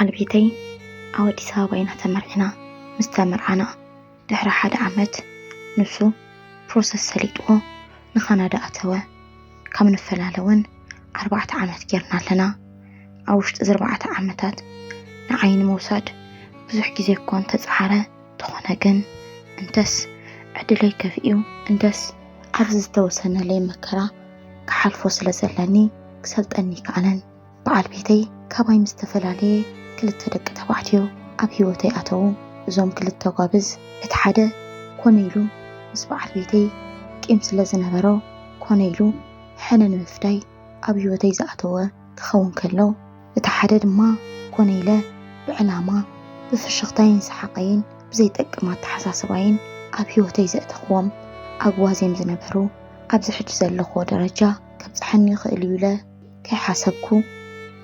ኣልቤተይ ኣብ ኣዲስ ኣበባ ኢና ተመርዕና። ምስ ተመርዓና ድሕሪ ሓደ ዓመት ንሱ ፕሮሰስ ሰሊጥዎ ንካናዳ ኣተወ። ካብ ንፈላለ እውን ኣርባዕተ ዓመት ጌርና ኣለና። ኣብ ውሽጢ እዚ ኣርባዕተ ዓመታት ንዓይ ንምውሳድ ብዙሕ ግዜ እኳ እንተፀዓረ፣ ተኾነ ግን እንተስ ዕድለይ ከፍእዩ፣ እንተስ ኣብዚ ዝተወሰነለይ መከራ ክሓልፎ ስለ ዘለኒ ክሰልጠኒ ይከኣለን። በዓል ቤተይ ካባይ ምስ ዝተፈላለየ ክልተ ደቂ ተባዕትዮ ኣብ ህይወተይ ኣተዉ። እዞም ክልተ ጓብዝ እቲ ሓደ ኮነ ኢሉ ምስ በዓል ቤተይ ቂም ስለ ዝነበሮ ኮነ ኢሉ ሕነ ንምፍዳይ ኣብ ህይወተይ ዝኣተወ ክኸውን ከሎ፣ እቲ ሓደ ድማ ኮነ ኢለ ብዕላማ ብፍሽኽታይን ሰሓቐይን ብዘይጠቅም ኣተሓሳስባይን ኣብ ህይወተይ ዘእተኽዎም ኣግዋዝ እዮም ዝነበሩ። ኣብዚ ሕጂ ዘለኽዎ ደረጃ ከብፅሐኒ ይኽእል እዩ ኢለ ከይሓሰብኩ፣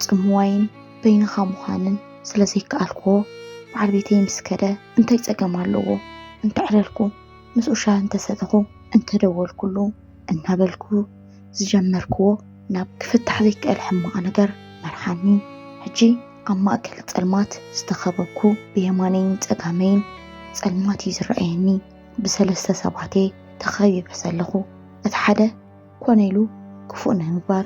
ፅምዋይን በይንኻ ምዃንን ስለ ዘይከኣልክዎ፣ በዓል ቤተይ ምስ ከደ እንታይ ፀገም ኣለዎ እንተዕለልኩ፣ ምስኡ ሻሂ እንተሰተኹ፣ እንተደወልኩሉ እናበልኩ ዝጀመርክዎ ናብ ክፍታሕ ዘይከኣል ሕማቕ ነገር መርሓኒ። ሕጂ ኣብ ማእከል ጸልማት ዝተኸበብኩ፣ ብየማነይን ጸጋመይን ጸልማት እዩ ዝረኣየኒ። ብሰለስተ ሰባት እየ ተኸቢበ ዘለኹ። እቲ ሓደ ኮነ ኢሉ ክፉእ ናይ ምግባር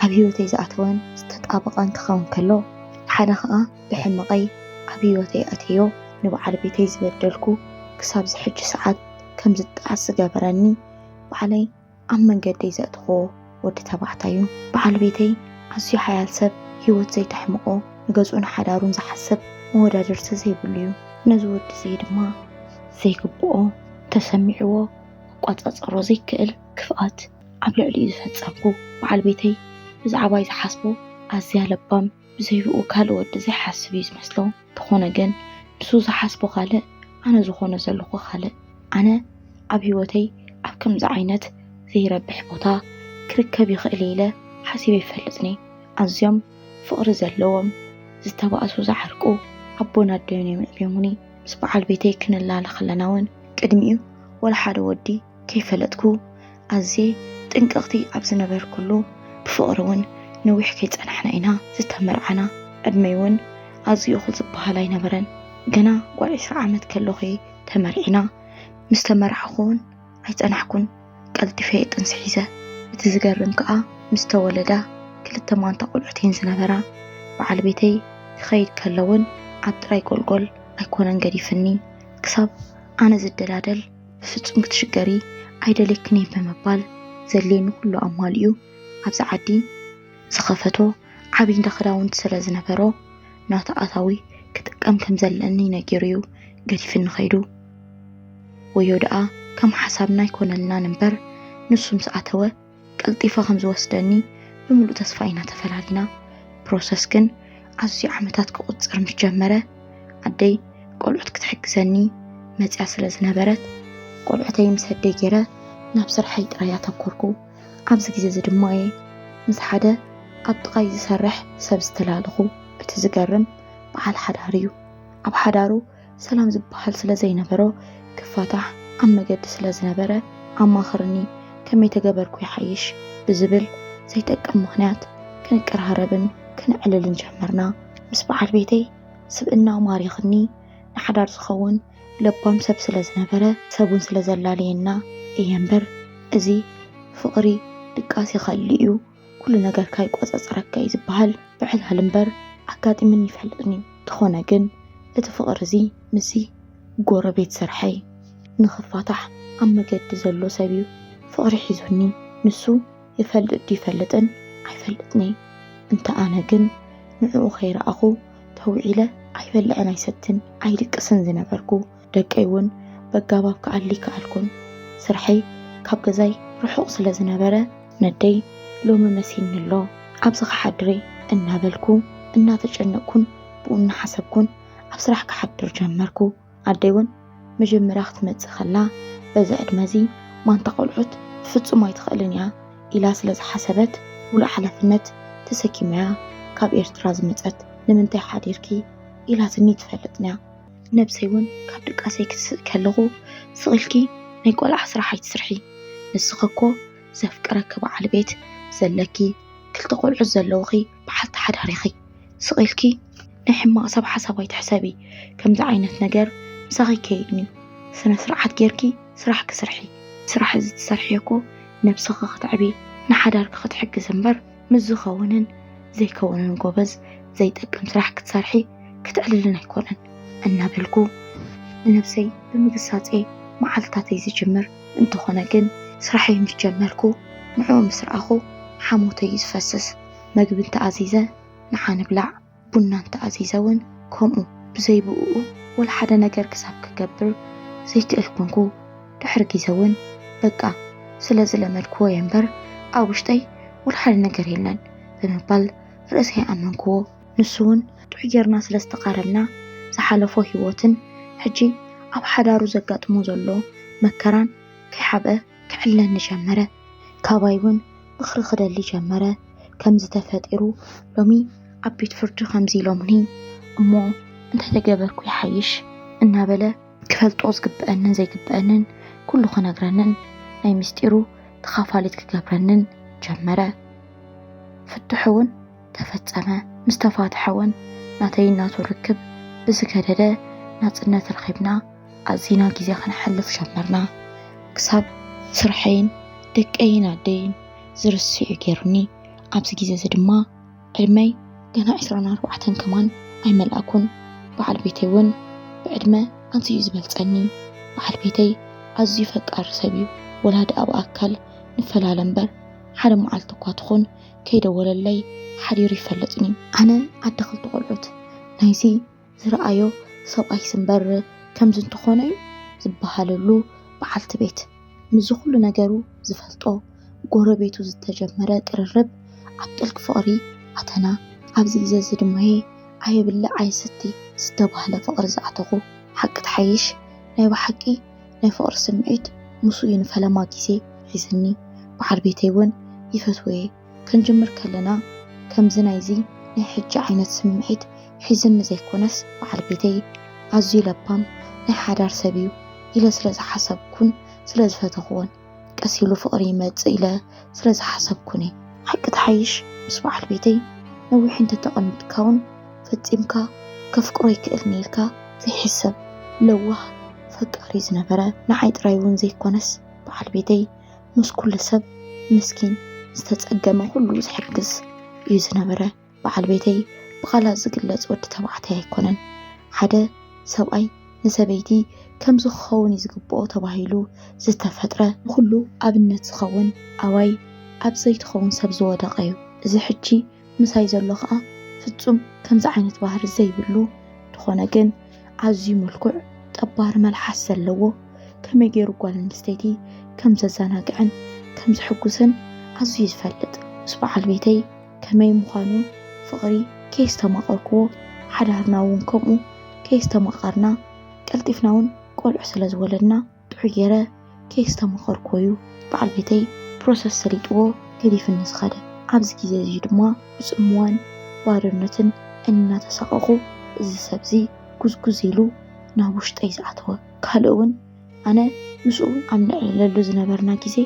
ኣብ ህይወተይ ዝኣተወን ዝተጣበቐን ክኸውን ከሎ፣ እቲ ሓደ ኸኣ ብሕመቐይ ኣብ ህይወተይ ኣእተዮ። ንበዓል ቤተይ ዝበደልኩ ክሳብ ዝሕጂ ሰዓት ከም ዝጠዓስ ዝገበረኒ ባዕለይ ኣብ መንገደይ ዘእተኽዎ ወዲ ተባዕታይ እዩ። በዓል ቤተይ ኣዝዩ ሓያል ሰብ፣ ህይወት ዘይተሕምቖ፣ ንገዝኡን ሓዳሩን ዝሓስብ፣ መወዳድርቲ ዘይብሉ እዩ። ነዚ ወዲ እዚ ድማ ዘይግብኦ ተሰሚዕዎ ክቋጻጸሮ ዘይክእል ክፍኣት ኣብ ልዕሊኡ ዝፈጸምኩ። በዓል ቤተይ ብዛዕባይ ዝሓስቦ ኣዝያ ለባም፣ ብዘይብኡ ካልእ ወዲ ዘይሓስብ እዩ ዝመስሎ። እንተኾነ ግን ንሱ ዝሓስቦ ካልእ፣ ኣነ ዝኾነ ዘለኹ ካልእ። ኣነ ኣብ ህይወተይ ኣብ ከምዚ ዓይነት ዘይረብሕ ቦታ ክርከብ ይኽእል እየ ኢለ ሓሲበ ይፈልጥኒ። ኣዝዮም ፍቕሪ ዘለዎም ዝተባእሱ ዝዓርቁ ኣቦን ኣደን እዮም ኣዕብዮምኒ። ምስ በዓል ቤተይ ክንላለ ከለና እውን ቅድሚኡ ወላ ሓደ ወዲ ከይፈለጥኩ ኣዝየ ጥንቅቕቲ ኣብ ዝነበርኩሉ፣ ብፍቕሪ እውን ነዊሕ ከይጸናሕና ኢና ዝተመርዓና። ዕድመይ እውን ኣዝዩ እኹል ዝበሃል ኣይነበረን። ገና ጓል ዕስራ ዓመት ከለኹ እየ ተመርዒና። ምስ ተመርዓኹ እውን ኣይጸናሕኩን፣ ቀልጢፈ እየ ጥንሲ ሒዘ። እቲ ዝገርም ከኣ፣ ምስ ተወለዳ ክልተ ማንታ ቆልዑት እየን ዝነበራ። በዓል ቤተይ ክኸይድ ከሎ እውን ኣብ ጥራይ ጎልጎል ኣይኮነን ገዲፍኒ። ክሳብ ኣነ ዝደላደል ብፍጹም ክትሽገሪ ኣይደልየክን እየ ብምባል ዘድልየኒ ኩሉ ኣማሊኡ ኣብዚ ዓዲ ዝኸፈቶ ዓቢ እንዳ ክዳውንቲ ስለ ዝነበሮ፣ ናቱ ኣታዊ ክጥቀም ከም ዘለኒ ነጊሩ እዩ ገዲፍኒ ከይዱ። ወዮ ደኣ ከም ሓሳብና ኣይኮነልናን እምበር፣ ንሱ ምስ ኣተወ ቀልጢፈ ከም ዝወስደኒ ብምሉእ ተስፋ ኢና ተፈላሊና። ፕሮሰስ ግን ኣዝዩ ዓመታት ክቑጽር ምስ ጀመረ፣ ኣደይ ቆልዑት ክትሕግዘኒ መጽያ ስለ ዝነበረት፣ ቆልዑተይ ምስ ኣደይ ገይረ ናብ ስርሐይ ጥራይ ኣተኮርኩ። ኣብዚ ግዜ እዚ ድማ እየ ምስ ሓደ ኣብ ጥቓይ ዝሰርሕ ሰብ ዝተላለኹ። እቲ ዝገርም፣ በዓል ሓዳር እዩ። ኣብ ሓዳሩ ሰላም ዝበሃል ስለ ዘይነበሮ፣ ክፋታሕ ኣብ መገዲ ስለ ዝነበረ፣ ኣማኽርኒ፣ ከመይ ተገበርኩ ይሓይሽ ብዝብል ዘይጠቅም ምኽንያት ክንቀራረብን ክነዕልልን ጀመርና። ምስ በዓል ቤተይ ስብእና ማሪኽኒ፣ ንሓዳር ዝኸውን ለባም ሰብ ስለ ዝነበረ፣ ሰብ እውን ስለ ዘላለየና እየ እምበር፣ እዚ ፍቕሪ ድቃስ ይኸሊ እዩ፣ ኩሉ ነገርካ ይቆጻጸረካ እዩ ዝበሃል ብዕላል እምበር ኣጋጢምኒ ይፈልጥን እዩ። እንተኾነ ግን እቲ ፍቕሪ እዚ ምስዚ ጎረቤት ስርሐይ ንኽፋታሕ ኣብ መገዲ ዘሎ ሰብ እዩ ፍቕሪ ሒዙኒ። ንሱ ይፈልጥ ድዩ ይፈልጥን ኣይፈልጥን እየ። እንተ ኣነ ግን ንዕኡ ከይረኣኹ ተውዒለ ኣይበልዕን ኣይሰትን ኣይድቅስን ዝነበርኩ። ደቀይ እውን በጋባብ ክኣሊ ከኣልኩን። ስርሐይ ካብ ገዛይ ርሑቕ ስለ ዝነበረ ነደይ ሎሚ መሲኒ ኣሎ፣ ኣብዚ ክሓድር እየ እናበልኩ እናተጨነቕኩን ብኡ እናሓሰብኩን ኣብ ስራሕ ክሓድር ጀመርኩ። ኣደይ እውን መጀመርያ ክትመጽእ ከላ፣ በዚ ዕድመ እዚ ማንታ ቆልዑት ብፍጹም ኣይትኽእልን እያ ኢላ ስለ ዝሓሰበት፣ ሙሉእ ሓላፍነት ተሰኪማ እያ ካብ ኤርትራ ዝመጸት። ንምንታይ ሓዲርኪ ኢላትኒ ትፈልጥን እያ። ነብሰይ እውን ካብ ድቃሰይ ክትስእ ከለኹ፣ ስቕ ኢልኪ ናይ ቆልዓ ስራሕ ኣይትስርሒ። ንስኺ እኮ ዘፍቅረኪ በዓል ቤት ዘለኪ፣ ክልተ ቆልዑት ዘለውኺ በዓልቲ ሓዳር ኢኺ። ስቕ ኢልኪ ናይ ሕማቕ ሰብ ሓሳብ ኣይትሕሰቢ። ከምዚ ዓይነት ነገር ምሳኺ ይከይድን እዩ። ስነ ስርዓት ጌርኪ ስራሕ ክስርሒ። ስራሕ እዚ ትሰርሕዮ እኮ ነብስኺ ክትዕቢ፣ ንሓዳርኪ ክትሕግዝ እምበር ምስ ዝኸውንን ዘይከውንን ጎበዝ ዘይጠቅም ስራሕ ክትሰርሒ ክትዕልልን ኣይኮነን እናበልኩ ንነብሰይ ብምግሳጼ መዓልታተይ ዝጅምር። እንተኾነ ግን ስራሐይ ምስ ጀመርኩ ንዕኡ ምስ ረኣኹ ሓሞተይ እዩ ዝፈስስ። መግቢ እንተኣዚዘ ንዓ ንብላዕ፣ ቡና እንተኣዚዘ እውን ከምኡ። ብዘይ ብእኡ ወላ ሓደ ነገር ክሳብ ክገብር ዘይክእል ኮንኩ። ድሕሪ ግዜ እውን በቃ ስለ ዝለመድክዎ እየ እምበር ኣብ ውሽጠይ ወላ ሓደ ነገር የለን ብምባል ርእሰይ ኣመንክዎ። ንሱ እውን ጥዑይ ጌርና ስለ ዝተቓረብና ዝሓለፎ ህይወትን ሕጂ ኣብ ሓዳሩ ዘጋጥሞ ዘሎ መከራን ከይሓብአ ክዕልለኒ ጀመረ። ካባይ እውን ምኽሪ ክደሊ ጀመረ። ከምዚ ተፈጢሩ ሎሚ ኣብ ቤት ፍርዲ ከምዚ ኢሎምኒ እሞ እንታይ ተገበርኩ ይሓይሽ እናበለ ክፈልጦ ዝግብአንን ዘይግብአንን ኩሉ ክነግረንን ናይ ምስጢሩ ተኻፋሊት ክገብረንን ጀመረ። ፍትሑ እውን ተፈጸመ። ምስ ተፋትሐ እውን ናተይን ናቱ ርክብ ብዝገደደ ናጽነት ረኺብና ኣዚና ግዜ ከነሕልፍ ጀመርና። ክሳብ ስርሐይን ደቀይን ኣደይን ዝርስዕ ገይሩኒ። ኣብዚ ግዜ እዚ ድማ ዕድመይ ገና ዕስራን ኣርባዕተን ከማን ኣይመልኣኩን። በዓል ቤተይ እውን ብዕድመ ኣዝዩ ዝበልጸኒ። በዓል ቤተይ ኣዝዩ ፈቃሪ ሰብ እዩ። ወላ ደኣ ብኣካል ንፈላለ እምበር ሓደ መዓልቲ እኳ ትኹን ከይደወለለይ ሓዲሩ ይፈልጥን እዩ። ኣነ ኣደ ክልተ ቆልዑት ናይዚ ዝረኣዮ ሰብኣይስ እምበር ከምዚ እንተኾነ እዩ ዝበሃለሉ በዓልቲ ቤት ምስዚ ኩሉ ነገሩ ዝፈልጦ ጎረቤቱ ዝተጀመረ ቅርርብ ኣብ ጥልቂ ፍቕሪ ኣተና። ኣብዚ ግዜ እዚ ድማ ኣየብልዕ ኣየስቲ ዝተባህለ ፍቕሪ ዝኣተኹ። ሓቂ ትሓይሽ ናይ ብሓቂ ናይ ፍቕሪ ስምዒት ምስኡ እዩ ንፈለማ ግዜ ሒዝኒ። በዓል ቤተይ እውን ይፈትዎ እየ። ክንጅምር ከለና ከምዚ ናይዚ ናይ ሕጂ ዓይነት ስምዒት ሒዝኒ ዘይኮነስ በዓል ቤተይ ኣዝዩ ለባም ናይ ሓዳር ሰብ እዩ ኢለ ስለ ዝሓሰብኩን ስለ ዝፈተኽዎን ቀስ ኢሉ ፍቕሪ ይመጽእ ኢለ ስለ ዝሓሰብኩን እየ። ሓቂ ትሓይሽ ምስ በዓል ቤተይ ነዊሕ እንተተቐሚጥካ እውን ፈጺምካ ከፍቅሮ ይክእልኒ ኢልካ ዘይሕሰብ ለዋህ ፈቃሪ ዝነበረ ንዓይ ጥራይ እውን ዘይኮነስ በዓል ቤተይ ምስ ኩሉ ሰብ ምስኪን ዝተጸገመ ኩሉ ዝሕግዝ እዩ ዝነበረ። በዓል ቤተይ ብቓላት ዝግለጽ ወዲ ተባዕታይ ኣይኮነን። ሓደ ሰብኣይ ንሰበይቲ ከምዚ ክኸውን እዩ ዝግብኦ ተባሂሉ ዝተፈጥረ ንኹሉ ኣብነት ዝኸውን ኣባይ ኣብ ዘይትኸውን ሰብ ዝወደቐ እዩ። እዚ ሕጂ ምሳይ ዘሎ ኸኣ ፍጹም ከምዚ ዓይነት ባህሪ ዘይብሉ እንተኾነ ግን ኣዝዩ ምልኩዕ ጠባሪ መልሓስ ዘለዎ ከመይ ገይሩ ጓል ኣንስተይቲ ከም ዘዘናግዕን ከም ዘሕጉስን ኣዝዩ ዝፈልጥ ምስ በዓል ቤተይ ከመይ ምዃኑ ፍቕሪ ከየስተማቐርክዎ ሓዳርና እውን ከምኡ ከየስተማቐርና ቀልጢፍና እውን ቆልዑ ስለ ዝወለድና ጥዑይ ገይረ ከየስተማቐርክዎ እዩ በዓል ቤተይ ፕሮሰስ ሰሊጥዎ ገዲፍኒ ዝኸደ። ኣብዚ ግዜ እዚ ድማ ብጽምዋን ባዶነትን እናተሳቐቑ እዚ ሰብዚ ጉዝጉዝ ኢሉ ናብ ውሽጠይ ዝኣተወ። ካልእ እውን ኣነ ምስኡ ኣብ ነዕልለሉ ዝነበርና ግዜ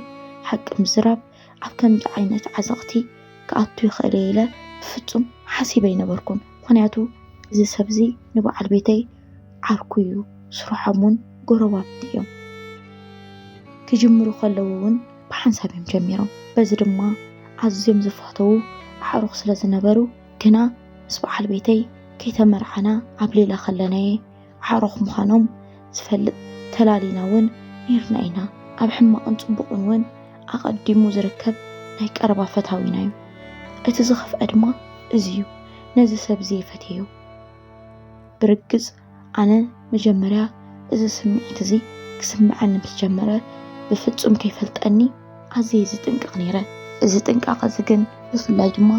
ሓቂ ምዝራብ ኣብ ከምዚ ዓይነት ዓዘቕቲ ክኣቱ ይኽእል እየ ኢለ ብፍጹም ሓሲበ ኣይነበርኩን። ምኽንያቱ እዚ ሰብዚ ንበዓል ቤተይ ዓርኩ እዩ፣ ስርሖም እውን ጎረባብቲ እዮም። ክጅምሩ ከለዉ እውን ብሓንሳብ እዮም ጀሚሮም። በዚ ድማ ኣዝዮም ዝፋተዉ ኣዕሩኽ ስለ ዝነበሩ ግና ምስ በዓል ቤተይ ከይተመርዓና ኣብ ሌላ ከለናየ ኣዕሩኽ ምዃኖም ዝፈልጥ ተላሊና እውን ነይርና ኢና። ኣብ ሕማቕን ጽቡቕን እውን ኣቐዲሙ ዝርከብ ናይ ቀረባ ፈታዊና እዩ። እቲ ዝኸፍአ ድማ እዚ እዩ። ነዚ ሰብ እዚ የፈትየዮ። ብርግጽ ኣነ መጀመርያ እዚ ስምዒት እዚ ክስምዐኒ ምስ ጀመረ ብፍጹም ከይፈልጠኒ ኣዝየ ዝጥንቀቕ ነይረ። እዚ ጥንቃቐ እዚ ግን ብፍላይ ድማ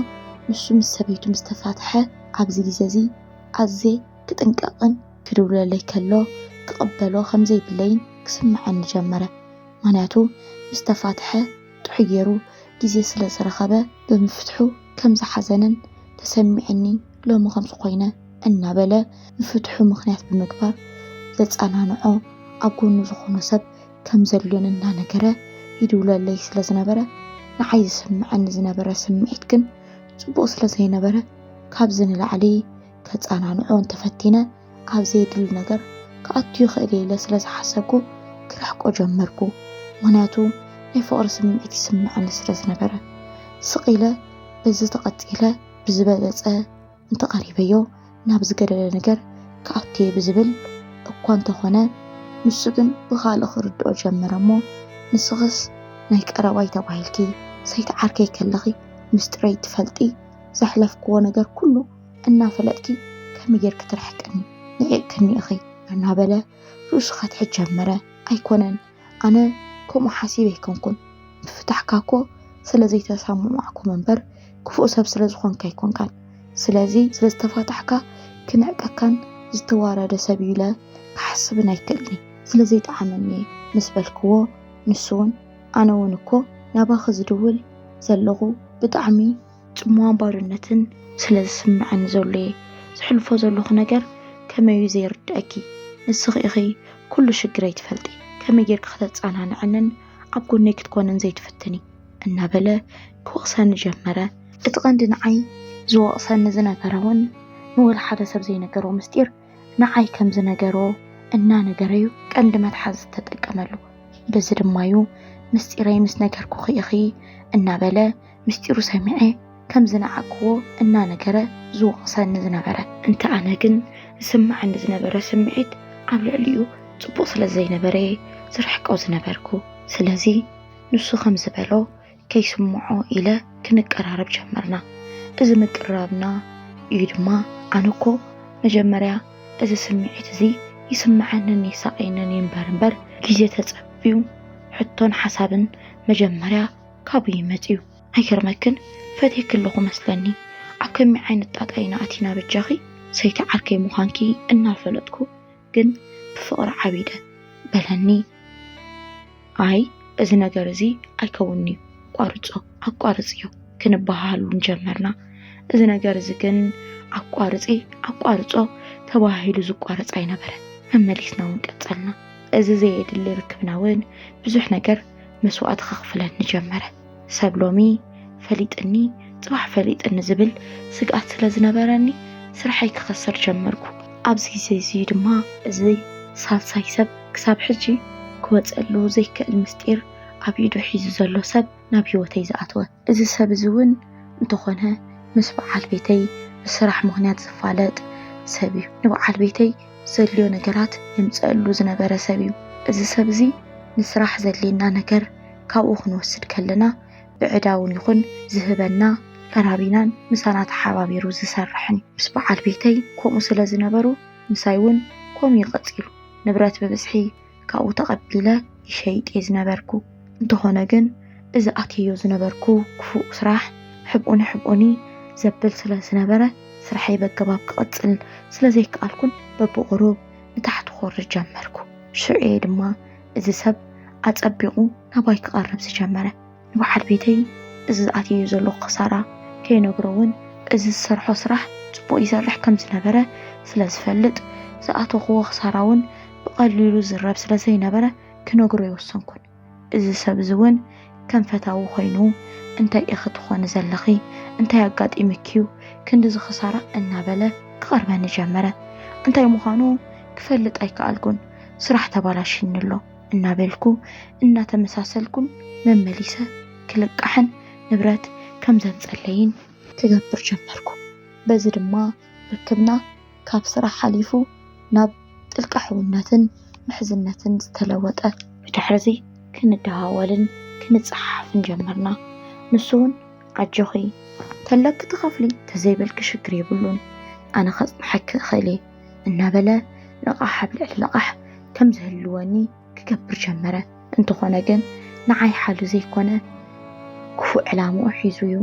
ንሱ ምስ ሰበይቱ ምስ ተፋትሐ ኣብዚ ግዜ እዚ ኣዝየ ክጥንቀቕን ክድውለለይ ከሎ ክቕበሎ ከም ዘይብለይን ክስምዐኒ ጀመረ። ምኽንያቱ ምስ ተፋትሐ ጥዑይ ገይሩ ግዜ ስለ ዝረኸበ ብምፍትሑ ከም ዝሓዘነን ተሰሚዕኒ ሎሚ ከምዚ ኮይነ እናበለ ንፍትሑ ምኽንያት ብምግባር ዘጸናንዖ ኣብ ጎኑ ዝኾኖ ሰብ ከም ዘድልዮን እናነገረ ይድውለለይ ስለ ዝነበረ ንዓይ ዝስምዐኒ ዝነበረ ስምዒት ግን ጽቡቕ ስለ ዘይነበረ ካብዚ ንላዕሊ ከጸናንዖ እንተፈቲነ፣ ኣብ ዘየድሊ ነገር ክኣቱ ይኽእል እየ ኢለ ስለ ዝሓሰብኩ፣ ክርሕቆ ጀመርኩ። ምኽንያቱ ናይ ፍቕሪ ስምዒት ይስምዐኒ ስለ ዝነበረ። ስቕ ኢለ በዚ ተቐጺለ ብዝበለጸ እንተቐሪበዮ ናብ ዝገደደ ነገር ክኣቱ እየ ብዝብል እኳ እንተኾነ፣ ንሱ ግን ብኻልእ ክርድኦ ጀመረ እሞ፣ "ንስኽስ ናይ ቀረባይ ተባሂልኪ፣ ሰይቲ ዓርከይ ከለኺ ምስጢረይ ትፈልጢ፣ ዘሕለፍክዎ ነገር ኩሉ እናፈለጥኪ ከመይ ጌርኪ ትርሕቅኒ? ንዒቕክኒ ኢኺ?" እናበለ ርእሱ ከትሕት ጀመረ። "ኣይኮነን፣ ኣነ ከምኡ ሓሲበ ኣይኮንኩን። ምፍታሕካ እኮ ስለ ዘይተሰማማዕኩም እምበር፣ ክፉእ ሰብ ስለ ዝኾንካ ኣይኮንካን። ስለዚ ስለ ዝተፋታሕካ ክንዕቀካን ዝተዋረደ ሰብ እዩ ኢለ ክሓስብን ኣይክእልን'የ። ስለ ዘይጠዓመኒ እየ" ምስ በልክዎ፣ ንሱ እውን፣ "ኣነ እውን እኮ ናባኺ ዝድውል ዘለኹ ብጣዕሚ ጽምዋን ባዶነትን ስለ ዝስምዐኒ ዘሎ እየ። ዘሕልፎ ዘለኹ ነገር ከመይ እዩ ዘይርድኣኪ? ንስኺ ኢኺ ኩሉ ሽግረይ ትፈልጢ። ከመይ ጌርኪ ከተጸናንዕንን ኣብ ጎነይ ክትኮንን ዘይትፍትኒ?" እናበለ ክወቕሰኒ ጀመረ። እቲ ቀንዲ ንዓይ ዝወቕሰኒ ዝነበረ እውን ንወላ ሓደ ሰብ ዘይነገሮ ምስጢር ንዓይ ከም ዝነገሮ እናነገረ'ዩ ቀንዲ መትሓዚ ዝተጠቀመሉ። በዚ ድማ'ዩ ምስጢረይ ምስ ነገርኩኺ ኢኺ እናበለ ምስጢሩ ሰሚዐ ከም ዝነዓቅዎ እናነገረ ዝወቕሰኒ ዝነበረ። እንተ ኣነ ግን ዝስምዓኒ ዝነበረ ስምዒት ኣብ ልዕሊኡ ጽቡቕ ስለ ዘይነበረ እየ ዝርሕቆ ዝነበርኩ። ስለዚ ንሱ ከም ዝበሎ ከይስምዖ ኢለ ክንቀራረብ ጀመርና። እዚ ምቅርራብና እዩ ድማ ኣነ እኮ መጀመርያ እዚ ስምዒት እዚ ይስምዓንን የሳቕየንን እዩ እምበር እምበር፣ ግዜ ተጸብዩ ሕቶን ሓሳብን መጀመርያ ካብኡ እዩ መጺኡ። "ኣይገርመክን? ፈትየኪ ኣለኹ መስለኒ። ኣብ ከመይ ዓይነት ጣጣ ኢና ኣቲና በጃኺ? ሰይቲ ዓርከይ ምዃንኪ እናፈለጥኩ ግን ብፍቕሪ ዓቢደ" በለኒ። "ኣይ፣ እዚ ነገር እዚ ኣይከውንን'ዩ፣ ቋርጾ፣ ኣቋርጽዮ" ክንበሃሃል እውን ጀመርና። እዚ ነገር እዚ ግን ኣቋርጺ፣ ኣቋርጾ ተባሂሉ ዝቋረጽ ኣይነበረን። መመሊስና እውን ቀጸልና። እዚ ዘየድሊ ርክብና እውን ብዙሕ ነገር መስዋእቲ ከኽፍለኒ ጀመረ። ሰብ ሎሚ ፈሊጥኒ፣ ጽባሕ ፈሊጥኒ ዝብል ስግኣት ስለ ዝነበረኒ፣ ስርሐይ ክኸስር ጀመርኩ። ኣብዚ ግዜ እዚ ድማ እዚ ሳልሳይ ሰብ ክሳብ ሕጂ ክወጸሉ ዘይክእል ምስጢር ኣብ ኢዱ ሒዙ ዘሎ ሰብ ናብ ህይወተይ ዝኣተወ። እዚ ሰብ እዚ እውን እንተኾነ ምስ በዓል ቤተይ ብስራሕ ምኽንያት ዝፋለጥ ሰብ እዩ። ንበዓል ቤተይ ዘድልዮ ነገራት የምጽኣሉ ዝነበረ ሰብ እዩ። እዚ ሰብ እዚ ንስራሕ ዘድልየና ነገር ካብኡ ክንወስድ ከለና ብዕዳ እውን ይኹን ዝህበና ቀራቢናን ምሳና ተሓባቢሩ ዝሰርሕን እዩ። ምስ በዓል ቤተይ ከምኡ ስለ ዝነበሩ ምሳይ እውን ከምኡ እዩ ቀጺሉ። ንብረት ብብዝሒ ካብኡ ተቐቢለ ይሸይጥ እየ ዝነበርኩ። እንተኾነ ግን እዚ ኣትየዮ ዝነበርኩ ክፉእ ስራሕ ሕብኡኒ ሕብኡኒ ዘብል ስለ ዝነበረ ስርሐይ በገባብ ክቐጽል ስለ ዘይከኣልኩን በብቑሩብ ንታሕቲ ክወርድ ጀመርኩ። ሽዑ እየ ድማ እዚ ሰብ ኣጸቢቑ ናባይ ክቐርብ ዝጀመረ። ንበዓል ቤተይ እዚ ዝኣትየዮ ዘለኹ ክሳራ ከይነግሮ እውን እዚ ዝሰርሖ ስራሕ ጽቡቕ ይሰርሕ ከም ዝነበረ ስለ ዝፈልጥ ዝኣተኽዎ ክሳራ እውን ብቐሊሉ ዝረብ ስለ ዘይነበረ ክነግሮ ኣይወሰንኩን። እዚ ሰብ እዚ እውን ከም ፈታዊ ኮይኑ እንታይ ኢኺ ትኾኒ ዘለኺ? እንታይ ኣጋጢምኪ እዩ? ክንድዚ ክሳራ እናበለ ክቐርበኒ ጀመረ። እንታይ ምዃኑ ክፈልጥ ኣይከኣልኩን። ስራሕ ተባላሽኒ ኣሎ እናበልኩ እናተመሳሰልኩን መመሊሰ ክልቃሕን ንብረት ከም ዘምጸለይን ክገብር ጀመርኩ። በዚ ድማ ርክብና ካብ ስራሕ ሓሊፉ ናብ ጥልቂ ሕውነትን ምሕዝነትን ዝተለወጠ። ብድሕርዚ ክንደዋወልን ክንጸሓሓፍን ጀመርና። ንሱ እውን ኣጆኺ፣ ተለኪ ትኸፍሊ፣ ተዘይበልኪ ሽግር የብሉን፣ ኣነ ከጽንሐኪ እኽእል እየ እናበለ ልቓሕ ኣብ ልዕሊ ልቓሕ ከም ዝህልወኒ ክገብር ጀመረ። እንተኾነ ግን ንዓይ ሓሉ ዘይኮነ ክፉእ ዕላምኡ ሒዙ እዩ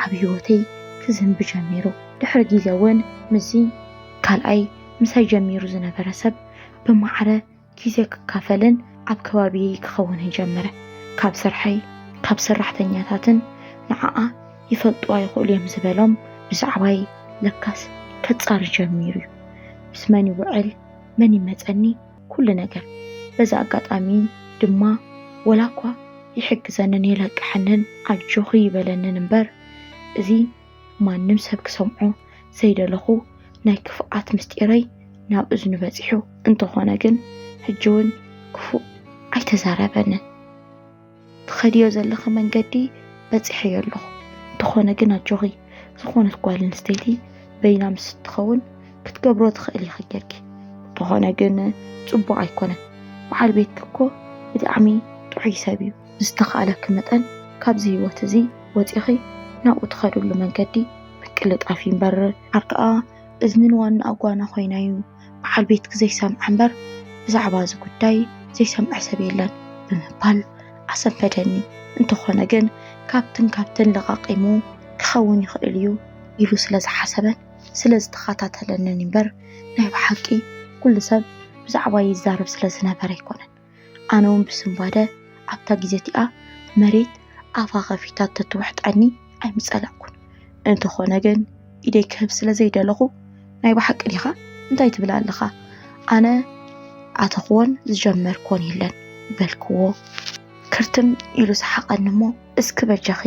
ኣብ ህይወተይ ክዝንቢ ጀሚሩ። ድሕሪ ግዜ እውን ምስዚ ካልኣይ ምሳይ ጀሚሩ ዝነበረ ሰብ ብማዕረ ግዜ ክካፈልን ኣብ ከባቢየይ ክኸውንን ጀመረ። ካብ ስርሐይ፣ ካብ ሰራሕተኛታትን ንዓኣ ይፈልጥዋ ይኽእሉ እዮም ዝበሎም ብዛዕባይ ለካስ ከጻሪ ጀሚሩ እዩ። ምስ መን ይውዕል፣ መን ይመጸኒ፣ ኩሉ ነገር። በዚ ኣጋጣሚ ድማ ወላ እኳ ይሕግዘንን የለቅሐንን ኣጆኺ ይበለንን እምበር፣ እዚ ማንም ሰብ ክሰምዖ ዘይደለኹ ናይ ክፍኣት ምስጢረይ ናብ እዝኑ በጺሑ። እንተኾነ ግን ሕጂ እውን ክፉእ ኣይተዛረበንን። ትኸድዮ ዘለኺ መንገዲ በጺሐዮ ኣለኹ። እንተኾነ ግን ኣጆኺ፣ ዝኾነት ጓል ኣንስተይቲ በይና ምስ እትኸውን ክትገብሮ ትኽእል ኢኺ ጌርኪ። እንተኾነ ግን ጽቡቕ ኣይኮነን። በዓል ቤትኪ እኮ ብጣዕሚ ጥዑይ ሰብ እዩ። ብዝተኻእለኪ መጠን ካብዚ ህይወት እዚ ወጺኺ ናብኡ ትኸድሉ መንገዲ ምቅልጣፍ እዩ እምበር። ዓርከኣ እዝንን ዋና ኣጓና ኮይና እዩ በዓል ቤትኪ ዘይሰምዓ እምበር ብዛዕባ እዚ ጉዳይ ዘይሰምዐ ሰብ የለን ብምባል ኣሰንበደኒ። እንተኾነ ግን ካብትን ካብትን ለቓቒሙ ክኸውን ይኽእል እዩ ኢሉ ስለ ዝሓሰበን ስለ ዝተኸታተለንን እምበር ናይ ብሓቂ ኩሉ ሰብ ብዛዕባ ይዛረብ ስለ ዝነበረ ኣይኮነን። ኣነ እውን ብስንባደ ኣብታ ግዜ እቲኣ መሬት ኣፋ ከፊታ ተትውሕጠኒ ኣይምጸላእኩን። እንተኾነ ግን ኢደይ ክህብ ስለ ዘይደለኹ ናይ ብሓቂ ዲኻ? እንታይ ትብል ኣለኻ? ኣነ ኣተኽዎን ዝጀመርክዎን የለን በልክዎ። ክርትም ኢሉ ሰሓቐኒ እሞ እስኪ በጃኺ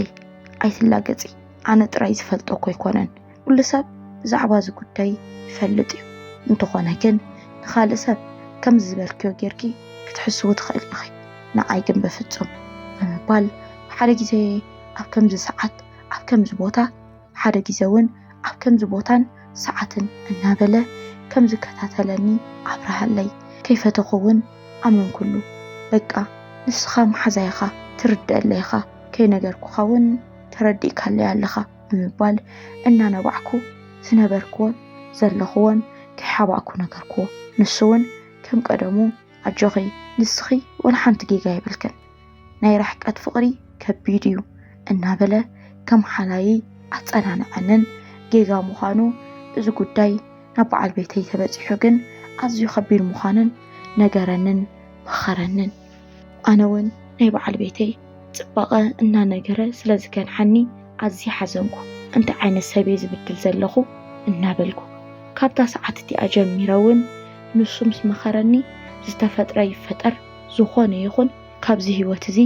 ኣይትላገጺ። ኣነ ጥራይ ዝፈልጦ እኮ ኣይኮነን። ኩሉ ሰብ ብዛዕባ እዚ ጉዳይ ይፈልጥ እዩ። እንተኾነ ግን ንኻልእ ሰብ ከምዚ ዝበልክዮ ጌርኪ ክትሕስዊ ትኽእሊ ኢኺ። ንዓይ ግን በፍጹም ብምባል ሓደ ግዜ ኣብ ከምዚ ሰዓት ኣብ ከምዚ ቦታ ሓደ ግዜ እውን ኣብ ከምዚ ቦታን ሰዓትን እናበለ ከም ዝከታተለኒ ኣብርሃለይ። ከይፈተኹ እውን ኣመንኩሉ። በቃ ንስኻ መሓዛይ ኢኻ፣ ትርድኣለይ ኢኻ፣ ከይነገርኩኻ እውን ተረዲእካለይ ኣለኻ ብምባል እናነባዕኩ ዝነበርክዎን ዘለኽዎን ከይሓባእኩ ነገርክዎ። ንሱ እውን ከም ቀደሙ ኣጆኺ፣ ንስኺ ወላ ሓንቲ ጌጋ የብልክን፣ ናይ ርሕቀት ፍቕሪ ከቢድ እዩ እናበለ ከም ሓላዪ ኣጸናንዐንን ጌጋ ምዃኑ፣ እዚ ጉዳይ ናብ በዓል ቤተይ ተበጺሑ ግን ኣዝዩ ከቢድ ምዃኑን ነገረንን መኸረንን። ኣነ እውን ናይ በዓል ቤተይ ጽባቐ እናነገረ ስለ ዝገንሓኒ ኣዝየ ሓዘንኩ። እንታይ ዓይነት ሰብ እየ ዝብድል ዘለኹ እናበልኩ። ካብታ ሰዓት እቲኣ ጀሚረ እውን ንሱ ምስ መኸረኒ ዝተፈጥረ ይፈጠር ዝኾነ ይኹን ካብዚ ህይወት እዚ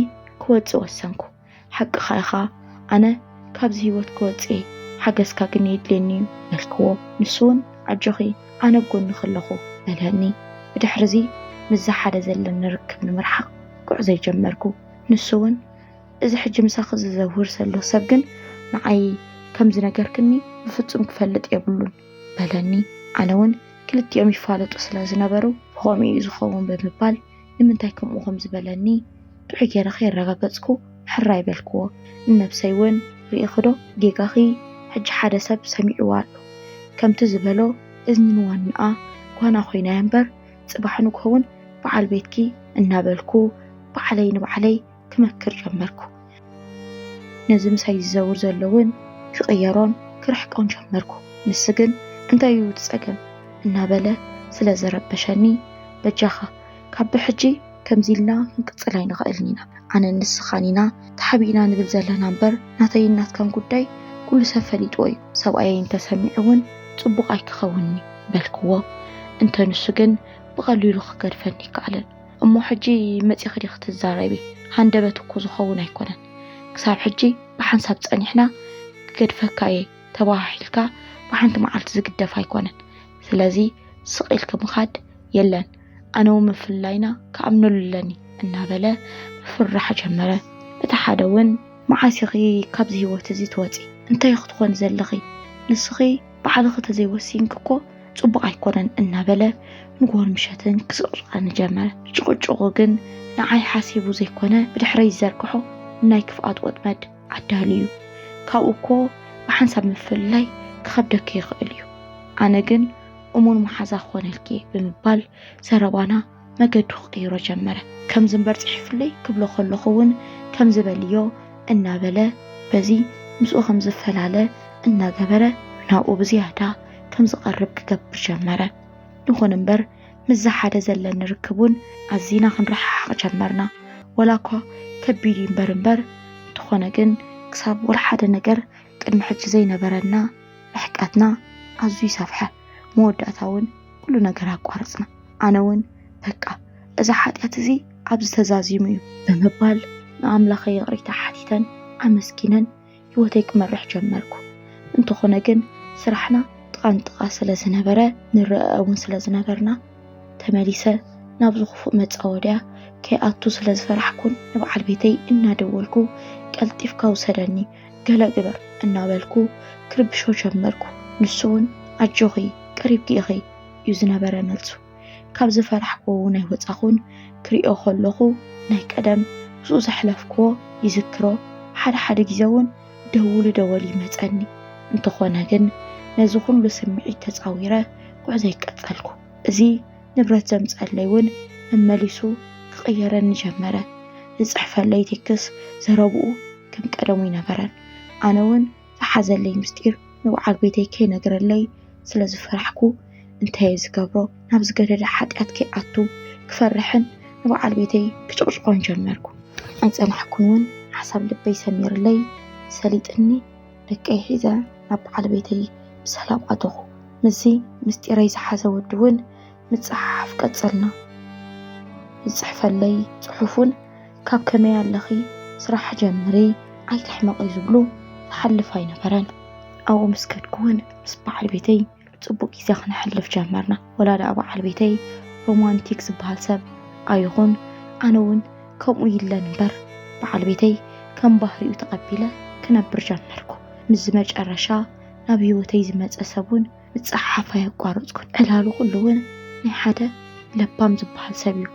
ክወጽእ ወሰንኩ። ሓቅኻ ኢኻ፣ ኣነ ካብዚ ህይወት ክወጽእ እየ፣ ሓገዝካ ግን የድልየኒ እዩ በልክዎ። ንሱ እውን ኣጆኺ ኣነ ኣብ ጎንኺ ኣለኹ በለኒ። ብድሕሪ እዚ ምስዛ ሓደ ዘለኒ ርክብ ንምርሓቕ ጉዕዞ ጀመርኩ። ንሱ እውን እዚ ሕጂ ምሳኺ ዝዘውር ዘሎ ሰብ ግን ንዓይ ከም ዝነገርክኒ ብፍጹም ክፈልጥ የብሉን በለኒ። ኣነ እውን ክልቲኦም ይፋለጡ ስለ ዝነበሩ ብኸምኡ እዩ ዝኸውን ብምባል ንምንታይ ከምኡ ከም ዝበለኒ ጥዑይ ገይረ ከየረጋገጽኩ ሕራይ በልክዎ። ንነብሰይ እውን ርኢኺ ዶ ጌጋኺ ሕጂ ሓደ ሰብ ሰሚዕዋ ኣሎ። ከምቲ ዝበሎ እዝኒ ንዋንኣ ጓና ኮይና እያ እምበር ጽባሕ ንግሆ እውን በዓል ቤትኪ እናበልኩ ባዕለይ ንባዕለይ ክመክር ጀመርኩ። ነዚ ምሳይ ዝዘውር ዘሎ እውን ክቕየሮን ክርሕቆን ጀመርኩ። ንሱ ግን እንታይ እዩ እቲ ጸገም እናበለ ስለ ዘረበሸኒ በጃኻ ካብ ብሕጂ ከምዚ ኢልና ክንቅጽል ኣይንኽእልን ኢና። ኣነን ንስኻን ኢና ተሓቢእና ንብል ዘለና እምበር ናተይን ናትካን ጉዳይ ኩሉ ሰብ ፈሊጥዎ እዩ። ሰብኣየይ እንተሰሚዑ እውን ጽቡቕ ኣይክኸውንን እዩ በልክዎ። እንተ ንሱ ግን ብቐሊሉ ክገድፈኒ ኣይከኣለን። እሞ ሕጂ መጺኺ ዲኺ ትዛረቢ? ሃንደበት እኮ ዝኸውን ኣይኮነን። ክሳብ ሕጂ ብሓንሳብ ጸኒሕና ክገድፈካ እየ ተባሃሂልካ ብሓንቲ መዓልቲ ዝግደፍ ኣይኮነን። ስለዚ ስቕ ኢልኪ ምኻድ የለን። ኣነ እውን ምፍልላይና ክኣምነሉ ኣለኒ እናበለ ምፍርራሕ ጀመረ። እቲ ሓደ እውን መዓስ ኢኺ ካብዚ ህይወት እዚ ትወጺ? እንታይ ክትኾኒ ዘለኺ? ንስኺ ባዕልኺ ተዘይወሲንኪ እኮ ጽቡቕ ኣይኮነን እናበለ ንግሆን ምሸትን ክስቕስቐኒ ጀመረ። ጭቕጭቑ ግን ንዓይ ሓሲቡ ዘይኮነ ብድሕረይ ዝዘርግሖ ናይ ክፍኣት ወጥመድ ኣዳልዩ እዩ። ካብኡ እኮ ብሓንሳብ ምፍልላይ ክኸብደኪ ይኽእል እዩ። ኣነ ግን እሙን መሓዛ ክኾነልኪ እየ ብምባል ዘረባና መገዱ ክቕይሮ ጀመረ። ከምዚ እምበር ጽሒፉለይ ክብሎ ከለኹ እውን ከምዚ በልዮ እናበለ በዚ ምስኡ ከም ዝፈላለ እናገበረ ናብኡ ብዝያዳ ከም ዝቐርብ ክገብር ጀመረ። ይኹን እምበር ምስዚ ሓደ ዘለኒ ርክብ እውን ኣዚና ክንረሓሓቕ ጀመርና። ወላ እኳ ከቢድ እዩ እምበር እምበር እንተኾነ ግን ክሳብ ወላ ሓደ ነገር ቅድሚ ሕጂ ዘይነበረና ርሕቀትና ኣዝዩ ሰፍሐ። መወዳእታ እውን ኩሉ ነገር ኣቋረጽና። ኣነ እውን በቃ እዚ ሓጢኣት እዚ ኣብዚ ተዛዚሙ እዩ ብምባል ንኣምላኸይ ይቕሬታ ሓቲተን ኣመስጊነን ህይወተይ ክመርሕ ጀመርኩ። እንተኾነ ግን ስራሕና ጥቕ ኣንጥቓ ስለ ዝነበረ፣ ንረኣ እውን ስለ ዝነበርና፣ ተመሊሰ ናብዚ ክፉእ መጻወድያ ከይኣቱ ስለ ዝፈራሕኩን ንበዓል ቤተይ እናደወልኩ ቀልጢፍካ ውሰደኒ፣ ገለ ግበር እናበልኩ ክርብሾ ጀመርኩ። ንሱ እውን ኣጆኺ፣ ቀሪብኪ ኢኺ እዩ ዝነበረ መልሱ። ካብ ዝፈራሕኩ እውን ኣይወጻኹን። ክሪኦ ከለኹ ናይ ቀደም ምስኡ ዘሕለፍክዎ ይዝክሮ። ሓደ ሓደ ግዜ እውን ደውሉ ደወል ይመጸኒ። እንተኾነ ግን ነዚ ኩሉ ስምዒት ተጻዊረ ጉዕዞይ ቀጸልኩ። እዚ ንብረት ዘምጸለይ እውን መመሊሱ ክቕየረኒ ጀመረ። ዝጽሕፈለይ ቴክስ ዘረብኡ ከም ቀደሙ ይነበረን። ኣነ እውን ዝሓዘለይ ምስጢር ንበዓል ቤተይ ከይነግረለይ ስለ ዝፈራሕኩ፣ እንታይ እየ ዝገብሮ? ናብ ዝገደደ ሓጢኣት ከይኣቱ ክፈርሕን ንበዓል ቤተይ ክጭቕጭቆን ጀመርኩ። ኣይጸናሕኩን እውን ሓሳብ ልበይ ሰሚርለይ ሰሊጥኒ ደቀይ ሒዘ ናብ በዓል ቤተይ ብሰላም ኣተኹ። ምስዚ ምስጢረይ ዝሓዘ ወዲ እውን ምጽሓፍ ቀጸልና። ዝጽሕፈለይ ጽሑፍ እውን ካብ ከመይ ኣለኺ፣ ስራሕ ጀምሪ፣ ኣይትሕመቒ ዝብሉ ዝሓልፍ ኣይነበረን። ኣብኡ ምስ ከድኩ እውን ምስ በዓል ቤተይ ጽቡቕ ግዜ ክነሕልፍ ጀመርና። ወላ ደኣ በዓል ቤተይ ሮማንቲክ ዝበሃል ሰብ ኣይኹን፣ ኣነ እውን ከምኡ ይለን እምበር በዓል ቤተይ ከም ባህሪኡ ተቐቢለ ክነብር ጀመርኩ። ምስዚ መጨረሻ ናብ ህይወተይ ዝመጸ ሰብ እውን ምጽሓፍ ኣየቋረጽኩን። ዕላሉ ኩሉ እውን ናይ ሓደ ለባም ዝበሃል ሰብ እዩ።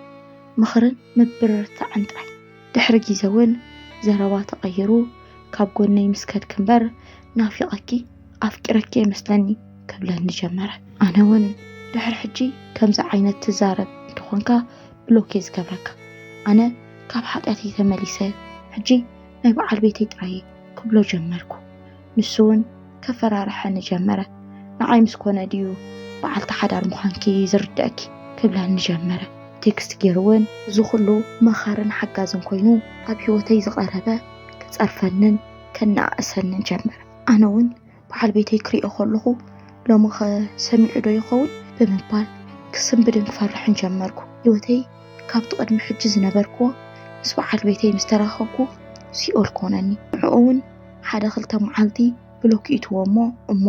ምኽርን ምብርርታዕን ጥራይ። ድሕሪ ግዜ እውን ዘረባ ተቐይሩ፣ ካብ ጎነይ ምስ ከድኪ እምበር ናፊቐኪ፣ ኣፍቂረኪ እየ መስለኒ ክብለኒ ጀመረ። ኣነ እውን ድሕሪ ሕጂ ከምዚ ዓይነት ትዛረብ እንተኾንካ ብሎክ እየ ዝገብረካ። ኣነ ካብ ሓጢኣተይ ተመሊሰ፣ ሕጂ ናይ በዓል ቤተይ ጥራይ እየ ክብሎ ጀመርኩ። ንሱ እውን ከፈራርሐኒ ጀመረ። ንዓይ ምስ ኮነ ድዩ በዓልቲ ሓዳር ምዃንኪ ዝርድኣኪ ክብለኒ ጀመረ። ቴክስት ገይሩ እውን እዚ ኩሉ መኸርን ሓጋዝን ኮይኑ ኣብ ህይወተይ ዝቐረበ ክጸርፈንን ከነኣእሰንን ጀመረ። ኣነ እውን በዓል ቤተይ ክሪኦ ከለኹ ሎሚ ኸ ሰሚዑ ዶ ይኸውን ብምባል ክስንብድን ክፈርሕን ጀመርኩ። ህይወተይ ካብቲ ቅድሚ ሕጂ ዝነበርክዎ ምስ በዓል ቤተይ ምስ ተራኸብኩ ሲኦል ኮነኒ። ንዕኡ እውን ሓደ ክልተ መዓልቲ ብሎክ ይእትዎ እሞ፣ እሞ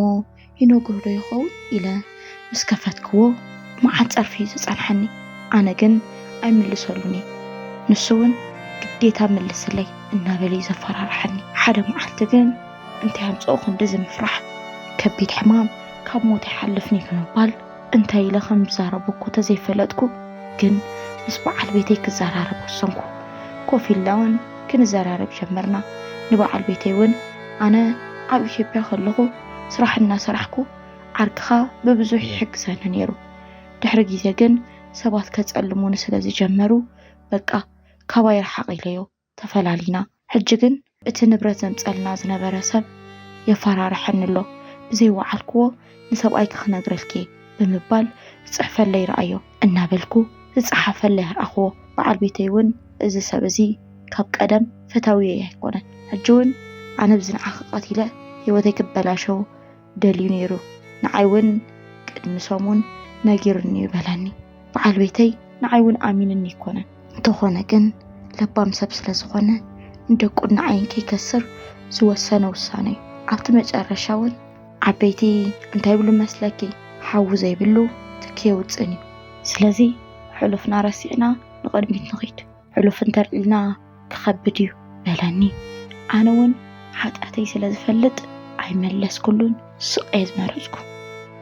ይነግሮ ዶ ይኸውን ኢለ ምስ ከፈትክዎ መዓት ጸርፊ እዩ ዝጸንሐኒ። ኣነ ግን ኣይምልሰሉን እየ። ንሱ እውን ግዴታ መልስለይ እናበለ እዩ ዘፈራርሐኒ። ሓደ መዓልቲ ግን እንታይ ኣምጽኦ ክንድዚ ምፍራሕ? ከቢድ ሕማም ካብ ሞት ኣይሓልፍን እዩ ብምባል እንታይ ኢለ ከም ዝዛረቦ እኮ ተዘይፈለጥኩ፣ ግን ምስ በዓል ቤተይ ክዘራረብ ወሰንኩ። ኮፍ ኢልና እውን ክንዘራረብ ጀመርና። ንበዓል ቤተይ እውን ኣነ ኣብ ኢትዮጵያ ከለኹ ስራሕ እናሰራሕኩ ዓርክኻ ብብዙሕ ይሕግዘኒ ነይሩ። ድሕሪ ግዜ ግን ሰባት ከጸልሙኒ ስለ ዝጀመሩ በቃ ካባይ ርሓቕ ኢለዮ። ተፈላሊና። ሕጂ ግን እቲ ንብረት ዘምጸልና ዝነበረ ሰብ የፈራርሐኒ ኣሎ። ብዘይወዓልክዎ ንሰብኣይኪ ክነግረልኪ እየ ብምባል ዝጽሕፈለይ ረኣዮ እናበልኩ ዝጸሓፈለይ ኣርኣኽዎ። በዓል ቤተይ እውን እዚ ሰብ እዚ ካብ ቀደም ፈታዊየይ ኣይኮነን። ሕጂ እውን ኣነ ብዚ ንዓኺ ቀቲለ ህይወተይ ክበላሸው ደልዩ ነይሩ። ንዓይ እውን ቅድሚ ሰሙን ነጊሩኒ እዩ በለኒ። በዓል ቤተይ ንዓይ እውን ኣሚኑኒ ኣይኮነን። እንተኾነ ግን ለባም ሰብ ስለ ዝኾነ ንደቁን ንዓይን ከይከስር ዝወሰነ ውሳነ እዩ። ኣብቲ መጨረሻ እውን ዓበይቲ እንታይ ይብሉ መስለኪ? ሓዊ ዘይብሉ ትኪ የውፅእን እዩ። ስለዚ ሕሉፍና ረሲዕና ንቕድሚት ንኺድ። ሕሉፍ እንተልዒልና ክኸብድ እዩ በለኒ። ኣነ እውን ሓጢኣተይ ስለ ዝፈልጥ ኣይመለስኩሉን፣ ስቕ እየ ዝመረጽኩ።